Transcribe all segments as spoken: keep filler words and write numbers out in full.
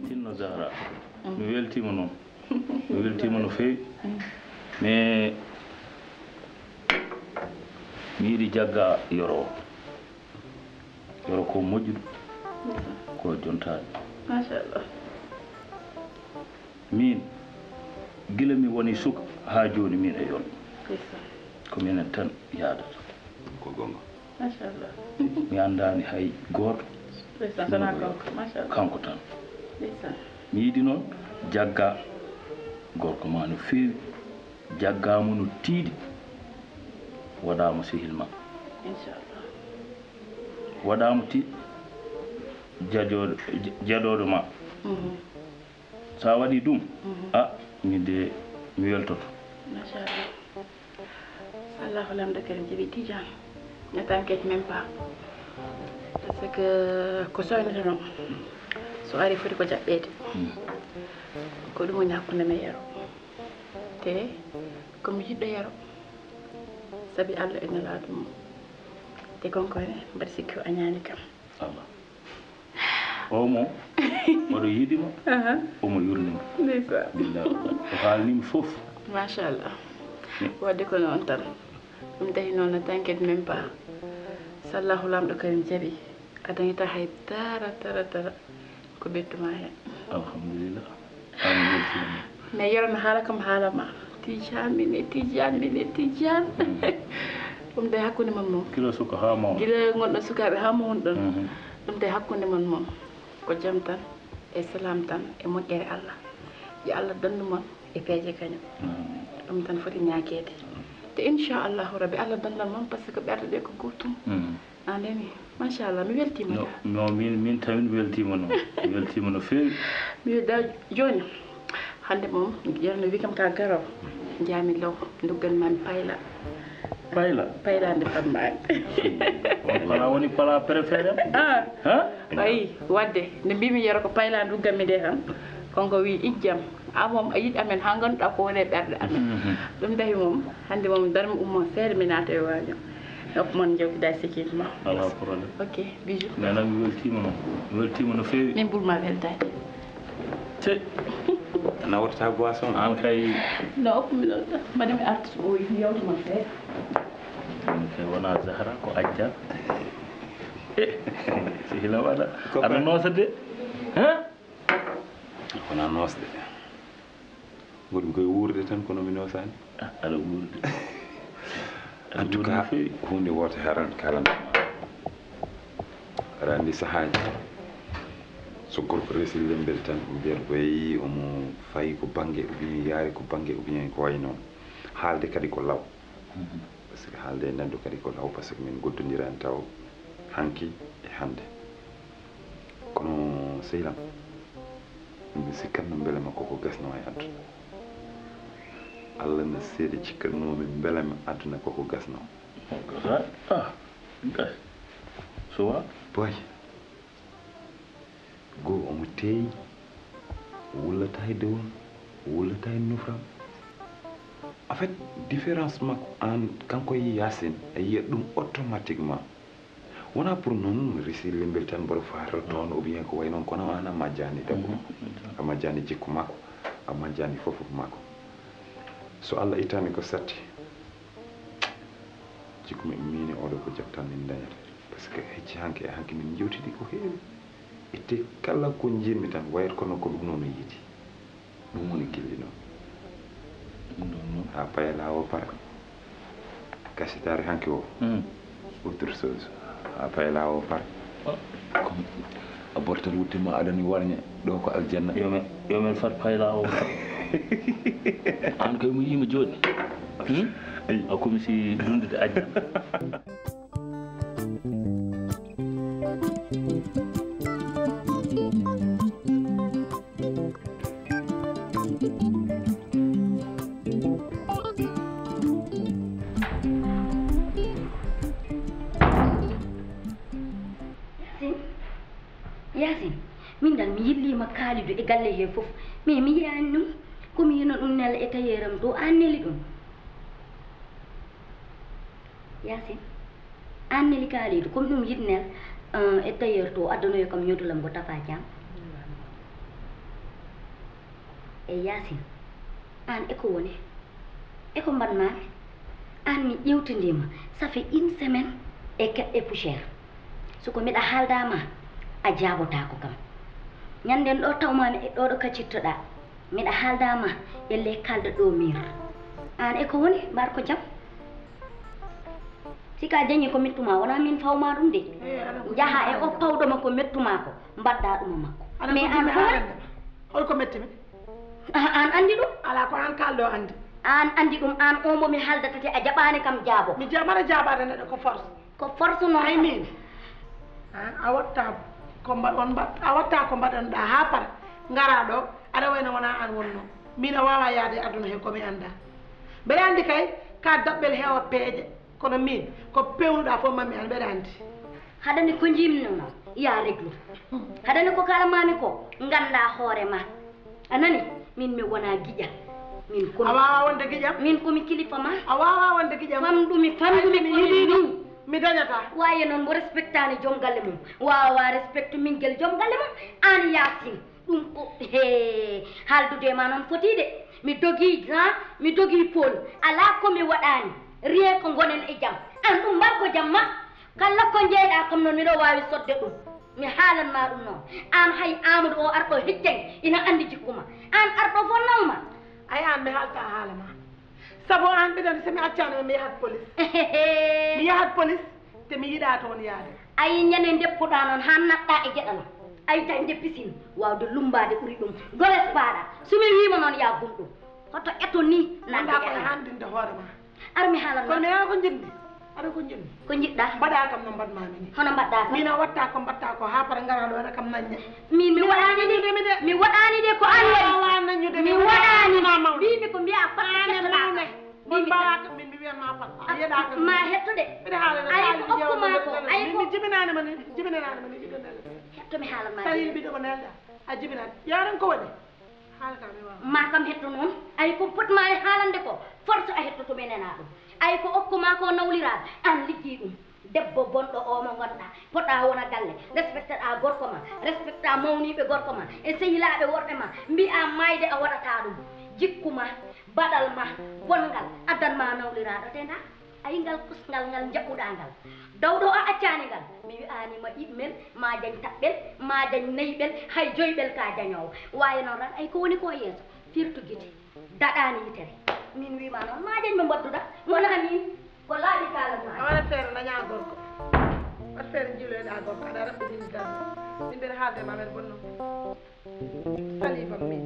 Tinno Zahra, mi weltiima noon. Mi weltiima no feewi. Mais mi yiɗi jagga Yoro o. Yoro ko moƴƴuɗo, ko jontaani. Machallah. Min, gila mi woni suka haa jooni, min e Yoro. Ndeysaan. Ko minen tan yaadata. Ko goonga. Machallah. Mi anndaani hay gooto. Ndeysaan, so wonaa kanko. Machallah. Kanko tan. Ndeysaan. Mi yiɗi noon jagga gorko ma no feewi. Jaggaama no tiiɗi. Waɗaama sehil ma. Inchallah. Waɗaama ti-, jajooɗo, ja-, jaɗooɗo ma. Mhm. So a waɗii ɗum, mhm, a, min de, mi weltoto. Machallah. Allahu lamɗo kadi jaɓi Tijaan. Ne t'inquiète même pas. Parce que ko soynata noon, so ari foti ko jaɓɓeede. Mm. Ko ɗum woni hakkunde men e Yero. Te ko mi yiɗɗo Yero. Sabi Allah e Nelaaɗo mum. Te kanko ne mbaɗi sikki o añaani kam. Allah. O mo, oɗo yiɗi mo, aha, omo yurni mo. Ndeysaan. Billahi wallahi. O haalni mi fof. Machallah. Mm. Wadde ko noon tan. Ɗum tahi noon, ne t'inquiète même pas. So Allahu lamɗo karim jaɓi, a dañataa hay dara, dara, dara ko ɓettuma heen. Alhamdulillah. An weltiima. Mais Yero no haala kam haala ma. Tijaan min e Tijaan min e Tijaan. Mm. Ɗum de hakkunde mon moom. Gila suka haa mawɗo. Gila ngonɗon sukaaɓe haa mawnuɗon. Mhm. Ɗum de hakkunde mon moom. Ko jam tan e salaam tan e moƴƴere Allah. Yo Allah danndu mon e peeje kañum. Amin. Ɗum tan foti ñaageede. Te inchallahu rabbi Allah dandan mon, parce que ɓerɗe ɗe ko gootum. Mm. A nani? Machallah, mi weltiima. No, no, min, min tan mi weltiima no. Mi weltiima no feewi. Mi welda jooni. Hannde moom, Yero no wi kam ka garowo. Njaami law, nduggan ma mi payla. Payla? Payla nde fammaani. On pala woni pala préféré am? Ah. Ha? Ayi, wadde, nde mbimi Yero ko payla nduggan mi nde tan, kanko wi ijjam. A moom, a yiɗi amen haa ngannduɗaa ko woni e ɓerɗe amen. Mhm. Ɗum tahi moom, hannde moom, darmi ummo seeɗa mi naata e waaño. Nokku mon njewtida e sikiit ma. Alaa problème. Ok, bisous. Nana, mi weltiima no, mi weltiima no feewi. Min ɓurma weltaade. Te. Nawrata boisson. An kay. No, okku mi ɗon. Mbaɗi mi artu o yewta mon seeɗa. An kay wona Zahra, ko Ajja. Eh, sehil am aɗa, aɗa noosa de. Hein? Wona noosde. Mboɗo mi koye wuurde tan, kono mi noosaani. Ah, aɗa wuurde. En tout cas, huunde woote haran kalanta ma. Aɗa anndi sahaaji, so gorko resi lembel tan, mbiyat ko yeeyi omo fayi ko bannge, ou bien yaari ko bannge, ou bien ko wayi noon. Haalde kadi ko law. Mhm. Parce que haalde e neɗɗo kadi ko law, parce que min goddondirani taw hanki e hannde. Kono sehil am, min sikkatno mbele ma koko gasno e aduna. Allah na seeɗa cikkatnomi mbele ma aduna koko gasno. O gasa, ah, gas. Sowa? Boy. Goo omo teeyi, o wullata e dewol, o wullata e nofram. En fait, différence makko an, kanko e Yaasin, a yiyat ɗum automatiquement. Wona pour noon resi lembel tan mboɗo faatoto toon, ou bien ko way noon, kono an a majjani debbo. Mhm. A majjani jikku makko, a majjani fof fof makko. So Allah ittani ko satti, jikku mi miini oɗo ko jam tan min dañata. Parce que hecci hanki e hanki min jewtidi ko heewi. Itte kala ko njiɗmi tan wayata kono ko ɗum noon o yiɗi. Ɗum woni gilli noon. Ɗum ɗon noon. A paya laawo para. Gasitaare hanki o. Hmm. Autre chose. A paya laawo para. Oh. Comme a bortal wuttima aɗani warñe ɗo ko aljanna. Yo men, yo men fat paya laawo para. An kay mo yima jooɗi. Hmm? Ay. A komi si dundude aljanna. Yaasin, Yaasin, min dal mi yilliima Kaalidu e galle hee fof, mais mi yiyaani ɗum. Ko mi yino ɗum nela e tayeeram to, aan neli ɗum? Yaasin, aan neli Kaalidu, ko mi ɗum yiɗnel, eh, e tailleur to, addanoyo kam ñodulam ko Tafa Caam. E Yaasin, aan e ko woni? E ko mbaɗmaa? Aan mi ƴeewtindiima, ça fait une semaine e ke-, e poussière. So ko miɗa haalda ma, a jaabotaako kam. Ñanden ɗo tawmaami e ɗo ɗo kaccittoɗaa. Miɗa haalda ma, elle kaalda ɗo miir. Aan e ko woni? Mbar ko jam? Sika jañi ko mettu ma, wona min fawma ɗum de. Eh, aɗa ko Njaha e o pawɗo ma ko mettu ma ko, mbadda ɗum e makko. Aɗa Mais ko aan ɗum ko haalande ma? Hol ko metti mi? Ah, aan anndi ɗum? Alaa ko aan kaalɗo anndi. Aan anndi ɗum, aan o mo mi haaldata te a jaɓaani kam jaabo. Mi jaɓataa jaabaade neɗɗo ko force. Ko force noon. Ay min. Ah, a watta ko mbaɗ-, on mbaɗ-, a watta ko mbaɗanɗa haa para. Ngara ɗo, aɗa wayno wona aan wonno. Min a waawa yaade aduna he ko mi annda. Mbeɗa anndi kay ka daɓɓel heewa peeje. Kono min, ko pewnuɗa fof mammi an, mbeɗa anndi. Haɗani ko njimmi noon, ya reglu. Haɗani ko kalamami ko, ngannda hoore ma. A nani? Min mi wona giƴa. Min ko A waawa wonde giƴam? Min ko mi kilifa ma. A waawa wonde giƴam? Famɗumi, famɗumi Ay, mi ko yiɗi min ɗum. Min. Mi dañata. Waye noon mo respectani joom galle mum. Wawa respecte ɓinngel joom galle mum. An Yaasin. Ɗum ko, hee, haaldude e ma noon foti de. Mi dogii Jean, mi dogii Paul. Alaa ko mi waɗaani. Rien ko ngonen e jam. Aan ɗum mbar ko jam ma. Kala ko njeeyɗaa kam noon, miɗo waawi sodde ɗum. Mi haalan ma ɗum noon. Aan hay Aamadu o arɗo heccan ina anndi jikku ma. Aan arɗo fof naw ma. Ay aan mi haalta haala ma. Sabu aan mbiɗa anndi so mi accaani ma mi yahat police. Mi yahat police. Te mi yiɗaa toon yaade. Ayi, ñande ndeppuɗaa noon haa naatɗaa e geɗal. Ayi, dañde piscine, waawde lummbaade ɓuri ɗum. Goles paaɗa. So mi wiima noon, yaa gum ɗum. Hoto eto ni Wonda naatde ko e e am. Hanndinde hoore ma. Ar mi haalan Kono ma. Mi haalaa ko njiɗmi. Aɗa ko njiɗmi. Ko njiɗɗaa? Mbaɗaa kam no mbaɗmaa mi ni. Hono mbaɗɗaa kam? Min a watta ko mbaɗtaa ko haa para ngaraa ɗo aɗa kam nañña. Min mi Min waɗaani de. Naññude mi de. Mi waɗaani de ko aan Min waɗi. Waawaa naññude Mi mi. Waɗaani. Waawaa naññude. Mbimi ko mbiyaa Aan e fotata. Mawne. On mbaawaa kam, min mi wiyan ma fat. A yeɗaa kam. Ma hetto de. Mbiɗa haala no Ay ko okku ma ko. Ay ko. Min mi jibinaani ma ni, jibinaani ma ni, ɓiɗɗo nelɗo. Hetto mi haalan ma. Salil ɓiɗɗo ko nelɗa. A jibinaani. Yaran ko waɗi? Haala ka mi waawa. Ma kam hetto noon. Ay ko potmaa e haalande ko. Force a hettoto mi nena ɗum. Ay ko okku ma ko nawliraaɗo. Aan liggii ɗum. Debbo bonɗo o mo ngonɗaa. Poɗɗaa wona galle. Respecteɗaa gorko ma. Respectaa mawniiɓe gorko ma. E sehilaaɓe worɓe ma. Mbiyaa maayde a waɗataa ɗum. Jikku ma. Baɗal ma, bonngal, addan ma nawliraaɗo te ndaa, ayi ngal kosngal ngal njaɓɓuɗaa ngal. Dawɗo a accaani ngal, mi wi'aani ma ɗiɗmel, ma jañ taɓɓel, ma jañ nayiɓel, hay joyɓel ka jañoowo. Waaye noon tan, ay ko woni ko e yeeso, firtu gite, daɗaani yitere. Min wi'ma noon, ma jañ mo mbadduɗaa, wonaa miin, ko laaɓi kaalan ma. A waɗa feere, dañaa gorko. Waɗ feere, njiiloyɗaa gorko, aɗa raɓɓiɗini darnde. Min mbeɗa haalde ma, amen bonno. Salii bam min.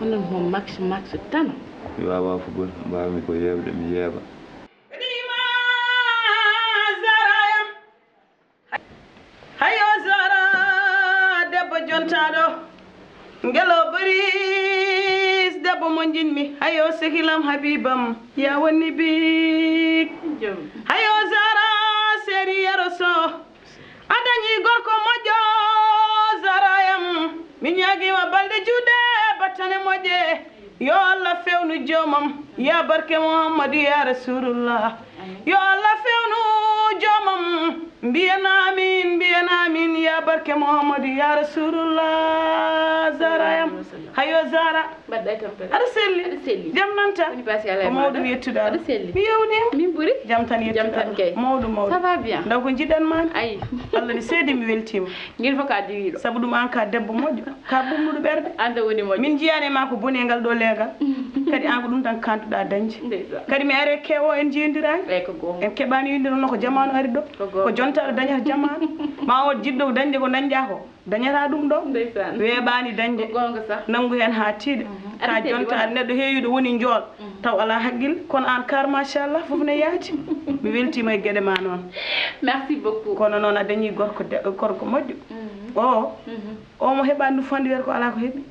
Onon hon max max tan. Mi waawaa football, mbaawmi ko yeeɓde, mi yeeɓa. Hayo Zara, debbo jontaaɗo. Ngelo Boris, debbo mo njiɗmi. Hayo sehilam Habibam, ya woni big. Hayo Zara, seri Yero Sow. A dañi gorko moƴƴo, Zara yam. Mi ñaagima balɗe juuɗe, battane moƴƴe. Yo Allah fewnu joomam, ya barke Muhammadu, ya Rasulullah. Yo Allah fewnu joomam, mbiyen amin, mbiyen amin, ya barke Muhammadu, ya Rasulullah. Zara yam, hayo Zara, Mbaɗɗa e tampere. Aɗa selli? Aɗa selli. Jam nan tan? Woni basi ala e ko mawɗum maɗa. Yettude Allah. Aɗa selli? Mi yewniima. Min ɓuri? Jam tan yettude Allah. Jam tan kay. Mawɗum, mawɗum. Ça va bien? Ndaw ko njiɗɗen maa. Ayi. Allah ne seedi, mi weltiima. Ngel fof ka diwiiɗo. Sabu ɗum aan ka debbo moƴƴo. Ka ɓuɓnuɗo ɓerɗe. Aan tan woni moƴƴo. Min njiyaani e maa ko boni e ngal ɗo leegal. Kadi aan ko ɗum tan kaantuɗaa dañde. Ndeysaan. Kadi mi ari e kewo en njiyondiraani. Eyi, ko goonga. En keɓaani winnde noon ko jamaanu ari ɗo. Ko goonga. Ko jonta aɗa dañata jamaanu. Ma o jiɗɗo dañde ko dañɗaa ko. Dañataa ɗum ɗo. Ndeysaan. Weeɓaani dañde. Ko goonga sax. Nanngu heen haa tiiɗa. Mhm. Ka aɗa selli, jonta wona? Aɗa neɗɗo heewiiɗo woni njool. Mhm. Taw alaa haqqille. Kono aan kar machallah fof ne yaati. Mi weltiima e geɗe ma noon. Merci beaucoup. Kono noon a dañii gorko de-, gorko moƴƴo. Mhm. O, mhm, o mo heɓaani ɗum fannde wiyata ko alaa ko heɓi.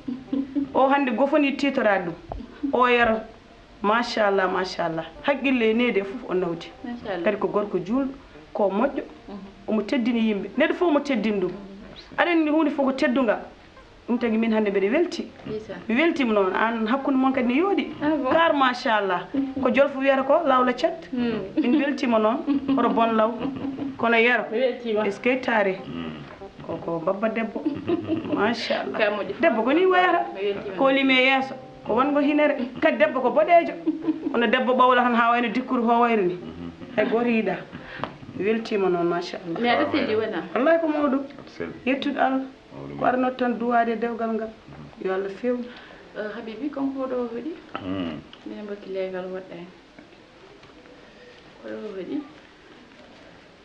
O hannde gofoni tiitoraade ɗum. O yero. Machallah, machallah. Haqqille e needi e fof o nawdi. Machallah. Kadi ko gorko juulɗo, ko moƴƴo, mhm, omo teddini yimɓe. Neɗɗo fof omo teddini ɗum. Aɗa anndi huunde fof ko teddungal. Ɗum tagi min hannde mbeɗa welti. Ndeysaan. Mi weltiima noon. Aan hakkunde mon kadi ne yooɗi. Ah bon? Kar machallah. Ko jolfo wiyata ko lawla cat. Hmm. Min weltiima noon. Hoto bon law. Kono yero. Mi weltiima. Est-ce que taare? Hmm. Ko, ko babba debbo. Machallah. Ka moƴƴi. Debbo ko ni wayata. Mi weltiima. Ko limi e yeeso. Ko wongo hinere. Kadi debbo ko boɗeejo. Kono debbo ɓawla tan haa wayno dikkuru hoowoyre ni. Hay gooto yiɗaa. Mi weltiima noon, machallah. Mais aɗa selli wona? Wallahi ko mawɗum. Selli. Yettude Allah. Mawɗum. Ko arnotto tan duwaade e dewgal ngal. Yo Allah feewnu. Eh, Habibi, kanko o ɗo hoɗi? Hmm. Minen mbakki leegal woɗɗa en. O ɗo hoɗi?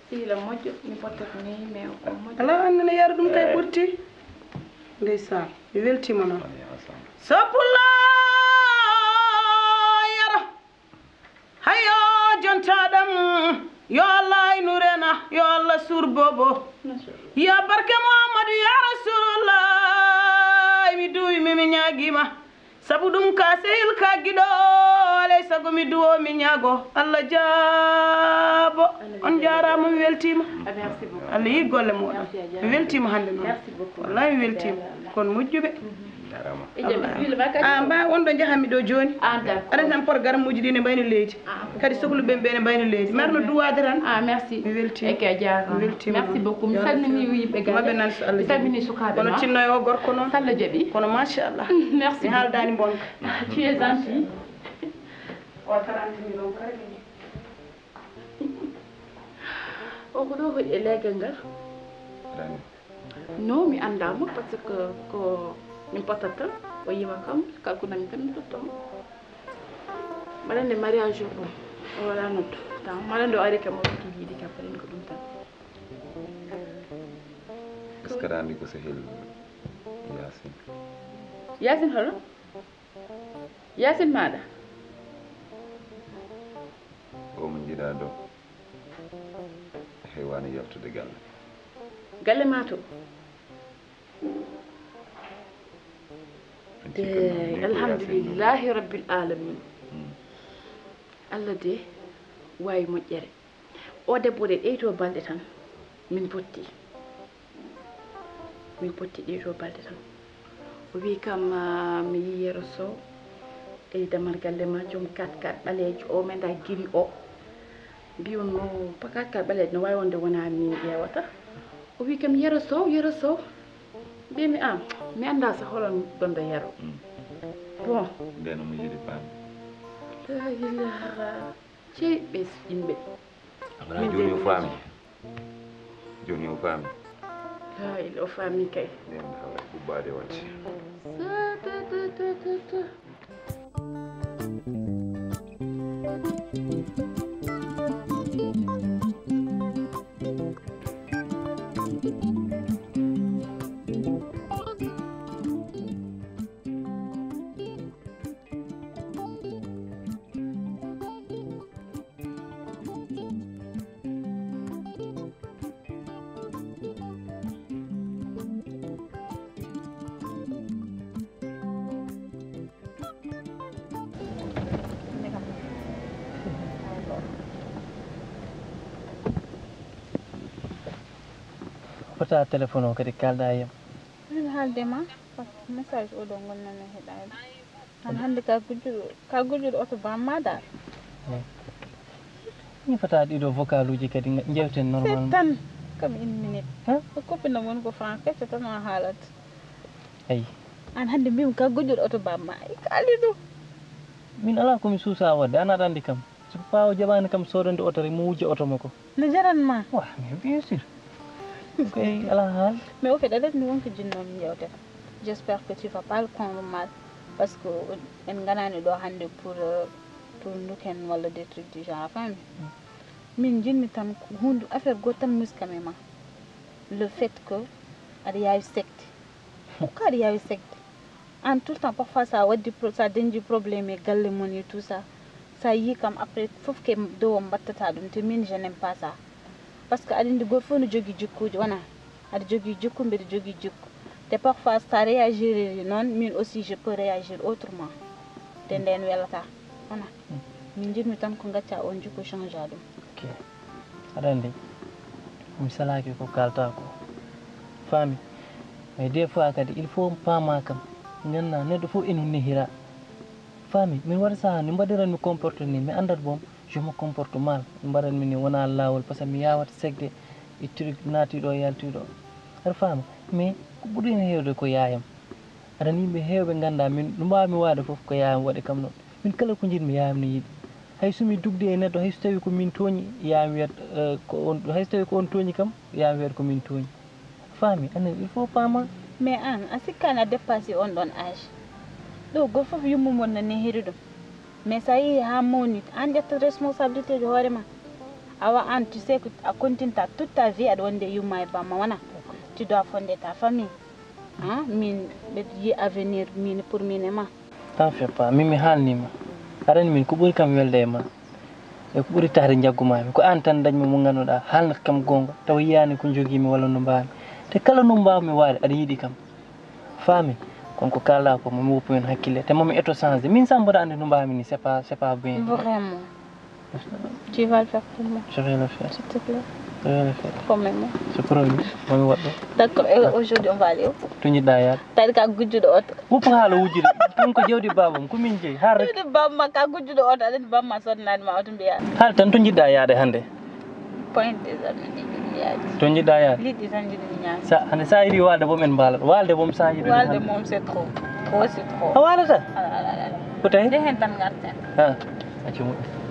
Sehil am moƴƴo, mi pottat ni, mais o moƴƴo. Alaa, aan nana yara ɗum kay ɓurti. Ndeysaan, mi weltiima noon. Woni ensemble. Sapullo yara. Hayo jontaɗam, yo Allah aynu rena, yo Allah sur bobo. Ya barke Muhammadu, ya Rasulullah, mi duwi mi, mi ñaagima. Sabu ɗum ka sehil ka giɗo, alay sago mi duwo mi ñaago. Allah jaabo. On jaaraama, mi weltiima. Ah, merci beaucoup. Allah yi golle mooɗon. Merci, a jaaraama. Mi weltiima hannde noon. Merci beaucoup. Wallahi mi weltiima. Merci. Kon moƴƴuɓe. Mhm. Jaaraama. E jaɓi Allah. Sehil ma kadi. Ah, mba wonɗo njahanmi ɗo jooni. Ah, d'accord. Aɗa tan programme uji ɗi ne mbayno leydi. Ah, kadi sokluɓe ɓe ne mbayno leydi. Merno duwaade tan. Ah, merci. Mi weltiima. Eke a jaaraama. Mi weltiima. Merci beaucoup. Mi salmini yimɓe galle. Maɓe nan so Allah jaɓi. Mi salmini sukaaɓe ma. Kono tinno e o gorko noon. Salla jaɓi. Kono machallah. Merci. Mi haaldaani bonka. Tu es gentil. O trente mille on kadi. O ko ɗo hoɗi e leegal ngal? Rani. Non, mi anndaama, par ce que ko min pottat tan, o yima kam, kalkunami tan mi totta mo. Mbaɗa nde mariage o ɗum, o wala noddu. Taw mbaɗa nde o ari kam, o rokki yiide kam, mbaɗen ko ɗum tan. Est-ce que aɗa anndi ko sehil Yaasin? Yaasin holo? Yaasin maaɗa? Ko mo njiɗaa ɗo, heewaani yaltude galle. Galle maa to? Min cikkanno ni ko Yaasin ɗum. Alhamdulillahi rabbil alamin. Hmm. Allah de waawi moƴƴere. O debbo de ɗeyto balɗe tan, min potti. Min potti ɗeyto balɗe tan. O wi kam, ah, mi yi Yero Sow, e dammal galle ma, joom quatre quatre ɓaleejo o, menda giri o. Mbi on no pa quatre quatre ɓaleejo no waawi wonde wona min ƴeewata. O wi kam, "Yero Sow, Yero Sow." Mbimi, "Ah, mi annda so holon ɗon ɗo Yero." Mm. Bon. Nden omo yiɗi faami. La ilaha. Cey ɓe yimɓe. Wala jooni o faami. Jooni o faami. Hay, o faami kay. Nden hawa ɓuɓɓaade waɗde. Sa ta ta ta ta ta. Fota téléphone o kadi kalda e yam. Min haalde ma, par ce que message oɗo ngol nana heɗaade. An hannde ka gujjuɗo, ka gujjuɗo oto bamma dal. Eh. Min fota ɗiɗo vocal uji kadi nga-, jewten normal. Seeɗa tan, kam une minute. Hein? Ko copine am woni ko France, kecco tan o haalata. Ayi. Aan hannde mbiyum ka gujjuɗo oto bamma. Ay, kaali ɗum. Min alaa ko mi suusaa waɗde, aan aɗa anndi kam. So ko paa o jaɓaani kam soodande oto rek, mo wujja oto makko. No jaran ma? Wa, mais bien sûr. Koy alaa haal. Mais au fait, aɗa anndi wonko jinnoomi yewtere. J'espère que tu vas pas le prendre mal. Parce que en nganaani ɗo hannde pour, euh, tournuken walla des trucs du genre, a faami? Min njiɗmi tan ko huunde, affaire gooto tan muskami ma. Le fait que aɗa yaawi sekde. Pourquoi aɗa yaawi sekde? Aan tout le temps, parfois, sa waddi pro-, sa dañi problème e galle mon et tout ça, sa yii kam après fof ke dow o mbattata ɗum, te min, je n'aime pas ça. Parce que aɗa anndi gooto fof no jogii jikkuuji, wona? Aɗa jogii jikku, mbeɗa jogii jikku. Te parfois, sa réagiriri noon, min aussi, je peux réagir autrement. Te ndeen welata, wona? Min njiɗmi tan ko ngacca oon jikku, changea ɗum. Ok. Aɗa anndi, mi salaaki ko kaaltaa ko. Faami? Mais des fois kadi, il faut paamaa kam. Nganndaa, neɗɗo fof eno nehira. Faami? Min waɗa sahaa, no mbaɗiran mi comporte ni, mi anndat boom, je me comporte mal. Mbaɗan mi ni wonaa laawol, parce que mi yaawat sekde e truc naati ɗo, yalti ɗo. Aɗa faama? Mais ko ɓuri heen heewde ko yaayam. Aɗa anndi yimɓe heewɓe nganndaa min, no mbaawmi waɗde fof ko yaayam waɗi kam noon. Min kala ko njiɗmi yaayam no yiɗi. Hay so mi dugde e neɗɗo, hay so tawi ko min tooñi, yaayam wiyat, eh, ko on, hay so tawi ko on tooñi kam, yaayam wiyat ko min tooñi. A faami? Anen, il faut paama. Mais aan, a sikkaani a dépassé on ɗon âge. Ɗo gooto fof yumma mum no nehiri ɗum. Mais so a yehii haa mawni, aan ƴettat responsabilité ji hoore ma. Awa aan, tu sais que a continue ta toute ta vie aɗa wondi e yumma e bamma, wona? Tu dois fonder ta famille. Hein? Min, mbeɗa yiya avenir min pour min e ma. T'en fais pas, min mi haalniima. Aɗa anndi min ko ɓuri kam welde e ma. E ko ɓuri tahde njaggumaami. Ko aan tan dañmi mo ngannduɗaa haalnata kam goonga, tawa yiyaani ko njogiimi walla no mbaawmi. Te kala no mbaawmi waade, aɗa yiɗi kam. Faami? Kono ko kaalɗaa ko, mo mi woppu heen hakkille. Te mo mi eto changé. Min sax mboɗa anndi no mbaawmi ni, c'est pas, c'est pas bien. Vraiment. Tu vas le faire pour moi. Je vais le faire. S'il te plaît. Je vais le faire. Promets-moi. C'est promis. Mo mi waɗɗo. D'accord. Et aujourd'hui, on va aller où? To njiɗɗaa yaade? Tawi ka gujjuɗo oto. Woppu haala wujjude. Ɗum ko jawdi baabam, ko min jeyi. Har rek. Jawdi bamma ka gujjuɗo oto, aɗa anndi bamma sodanaani ma oto mbiyaa. Haal tan to njiɗɗaa yaade hannde. Point des amis, njiɗmi yaade. To njiɗɗaa yaade? Liɗɗi tan njiɗmi ñaamde. Sa, hannde sa yiɗi waalde boom en mbaalat. Waalde boom sa yiɗi waalde hannde. Moom c'est trop. Trop, c'est trop. A waalata? Ala, ala, ala, ala. Ko tawi? Nde heen tan ngarten. Ha. Accu moƴƴi.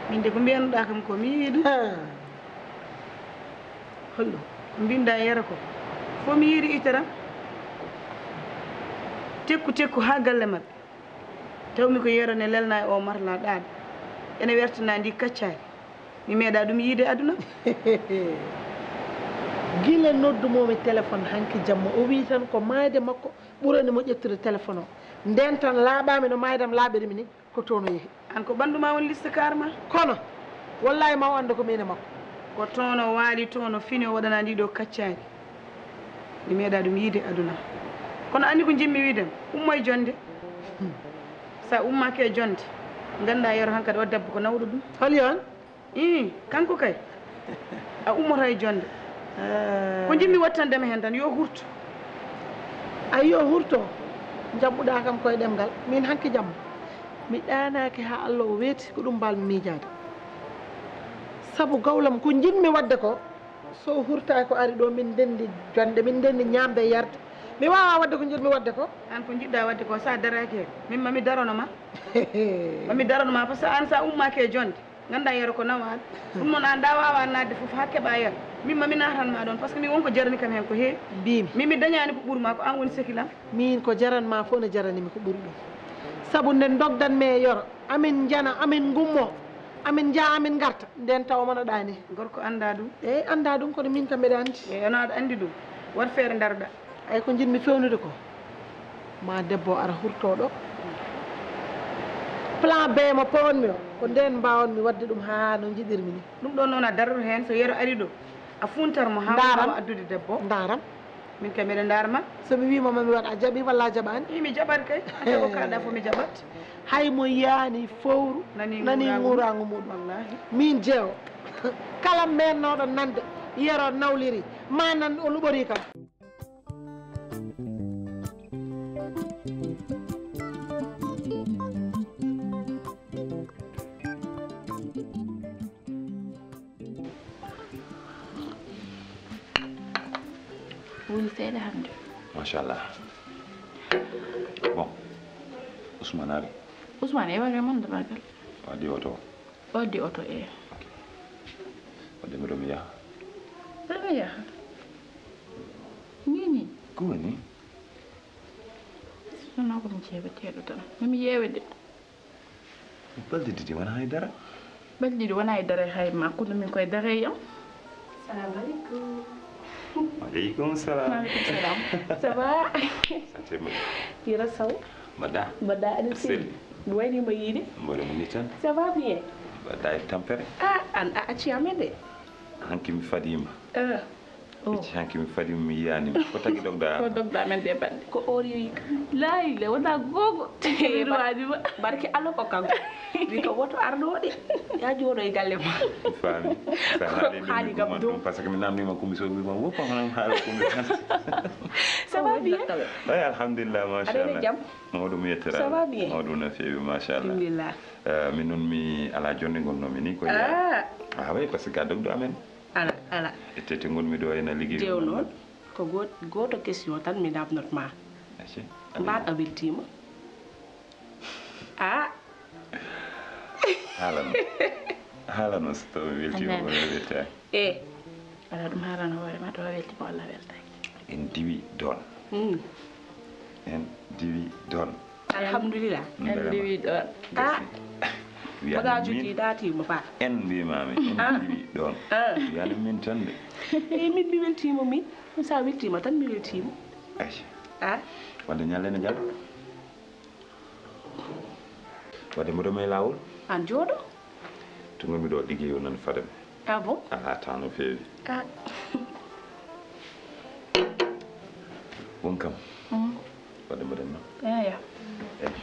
Min de ko mbiyannoɗaa kam ko mi yiɗi. Holɗum? Ko mbinɗaa Yero ko. Fof mi yiɗi ittaram. Tekku tekku haa galle maɓɓe. Tawmi ko Yero ne lelna e o marla ɗaaɗo. Ene wertina ndi kaccaari. Mi meeɗa ɗum yiide aduna. Gila noddu momi téléphone hanki jamma, o wi tan ko maayde makko ɓurani mo ƴettude téléphone o. Nden tan laaɓaami no maaydam laaɓiri mi ni, ko toon o yehi. An ko ɓanndu ma woni liste kaar ma? Kono, wallahi ma o annda ko min e makko. Ko toon o waali, toon o fini, o waɗana ndi ɗo kaccaari. Mi meeɗa ɗum yiide aduna. Kono anndi ko njiɗmi wiide, ummoy jonde. Sa ummaaki e jonde, ngannda Yero hankadi o debbo ko nawɗo ɗum. Holi on? Ii, kanko kay. A ummoto e jonde. Ah. Ko njiɗmi wattandema heen tan, yo hurto. Ay, yo hurto. Jaɓɓuɗaa kam koye ɗemngal. Min hanki jamma. Mi ɗaanaaki haa Allah o weeti, ko ɗum mbaawmi miijaade. Sabu gawlam ko njiɗmi waɗde ko, so o hurtaaki o ari ɗo, min ndenndi jonde, min ndenndi ñaamde e yarde. Mi waawaa waɗde ko njiɗmi waɗde ko. Aan ko njiɗɗaa waɗde ko, so a daraaki heen, min ma mi darano ma. Ma mi darano ma, par ce que aan so a ummaaki e jonde, nganndaa Yero ko nawaaɗo. Ɗum noon aan ɗa waawaa naatde fof haa keɓaa Yero. Min ma mi naatan ma ɗoon, par ce que min won ko jarani kam heen ko heewi. Mbiimi. Min mi dañaani ko ɓuri ma, ko aan woni sehil am. Miin ko jaran ma fof ne jarani mi ko ɓuri ɗum. Sabu nde ndogdan mi e Yero, amin njana, amin ngummo, amin njaha, amin ngarta, nden tawa mona ɗaani. Gorko anndaa ɗum. Eey, anndaa ɗum, kono miin kam mbeɗa anndi. Eey, hono aɗa anndi ɗum. Waɗ feere ndaroɗaa. Ay ko njiɗmi feewnude ko, ma debbo o ara hurto ɗo. Plan B mo pawanmi o, ko ndeen mbawanmi waɗde ɗum haa no njiɗirmi ni. Ɗum ɗoon noon a daror heen, so Yero ari ɗo, a funtar mo haa o waawa addude debbo. Ndaaram. Min kay mbeɗa ndaar ma. So mi wiima ma mi waɗ, a jaɓi walla a jaɓaani? Ii, mi jaɓat kay. Ante ko kaalɗaa fof mi jaɓat. Hay mo yaani fowru, nani nguuraangu muɗum. Wallaahi. Miin jeewo. Kala meennooɗo nande Yero nawliri, ma nan o luɓorii kam. Wuli seeɗa hannde. Machallah. Bon, Ousmane ari. Ousmane e wari e mon dabagal. Waddi oto. Waddi oto e. Wadde mbiɗo mi yaha. Ɗo mi yaha. Ni ni. Ko woni? Sona ko mi jeeɓeteeɗo tan. Mimi yeewe de. Balɗe ɗiɗi wona hay dara. Balɗe ɗiɗi wona hay dara hay ma kono min koye dara e yam. Salamu alaikum. Aleykum salam. Maaleykum salam. Ça va? Sante mo. Yero Sow. Mbaɗɗa. Mbaɗɗa aɗa Selli. Wayni ma yiide. Mboɗo mo ni tan. Ça va bien? Mbaɗɗa e tampere. Ah, an a acci amen de. Hanki mi fadima. Ah. Ecci hanki mi fadima mi yiyanima. Ko tagi dogɗa? Ko dogɗa men de baɗɗe. Ko ori yoyi. Layi le wona gogo. Iri waɗima. Barke Allah ko kanko. Wi ko woto arɗo de. Ya jooɗo e galle ma. Mi faami. Sa haali ɗum Haali mi gam gumman ɗum. Ɗum parce que mi namnima kumbi so wima woppa hono haala kumbi tan. Ça va bien? Eyi alhamdulillah Aɗa e machallah. Jam? Mawɗum yettira. Ça va bien? Mawɗum no feewi machallah. Alhamdulillah. Eh, min noon mi ala jonde gonnomi ni ko Ah. Ah oui parce que ka dogɗo amen. Ala ala. E tete gonmi ɗo ena ligguey. Jeew noon ko go- gooto question tan mi namnot ma. Merci. Mbaɗa weltima? Ah. Haalano. Haalano so tawi mi weltima Amen. Wona weltani. E. Ala ɗum haalano hoore ma tawa weltima walla weltaki. En diwi don. Hmm. En diwi don. Alhamdulillah. En diwi ɗon. Ah. Wiya Bagage min uji datima ba. En mbimami en diwi don. Ah. Wiyani min tan de. E min mi weltima min. Sa weltima tan mi weltima. Ayi. Ah. Wadde ñalle ne jal. Wadde mboɗo may lawol. An jooɗo. Tungo miɗo ligguey o nan fadam. Ah bon? Ala tan no feewi. Ah. Won kam. Wadde mboɗo ma. Eya. Eyi.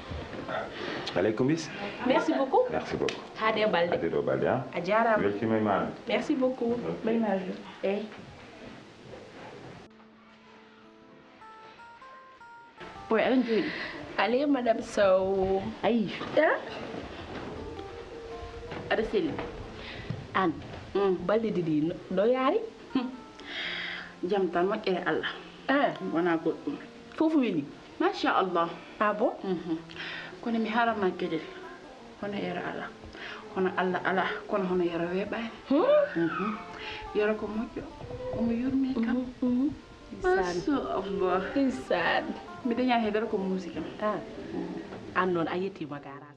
Aleykum bis. Merci beaucoup. Merci beaucoup. Haade e balɗe. Ade ɗo balɗe ha. A jarama. Weltima e mami. Merci beaucoup. Ok. Bel marge. Eyi. Boy aɗa jooɗi. Allez madame Sow. Ayi. Ah. Aɗa selli. An. Mm, balɗe ɗiɗi no- no yaari? Jam tan moƴƴere Allah. Ah. Wona goɗɗum. Fof weli. Machallah. Ah bon? Mhm. Kono mi haalana kedel. Hono yero ala. Hono Allah ala kono hono yero weeɓaani. Mhm. Yero ko moƴƴo. Omo yurmi kam. Mhm. Masha Allah. Ndeysaan. Mi daña he dara ko muusi kam. Ah. An noon a yettima garage.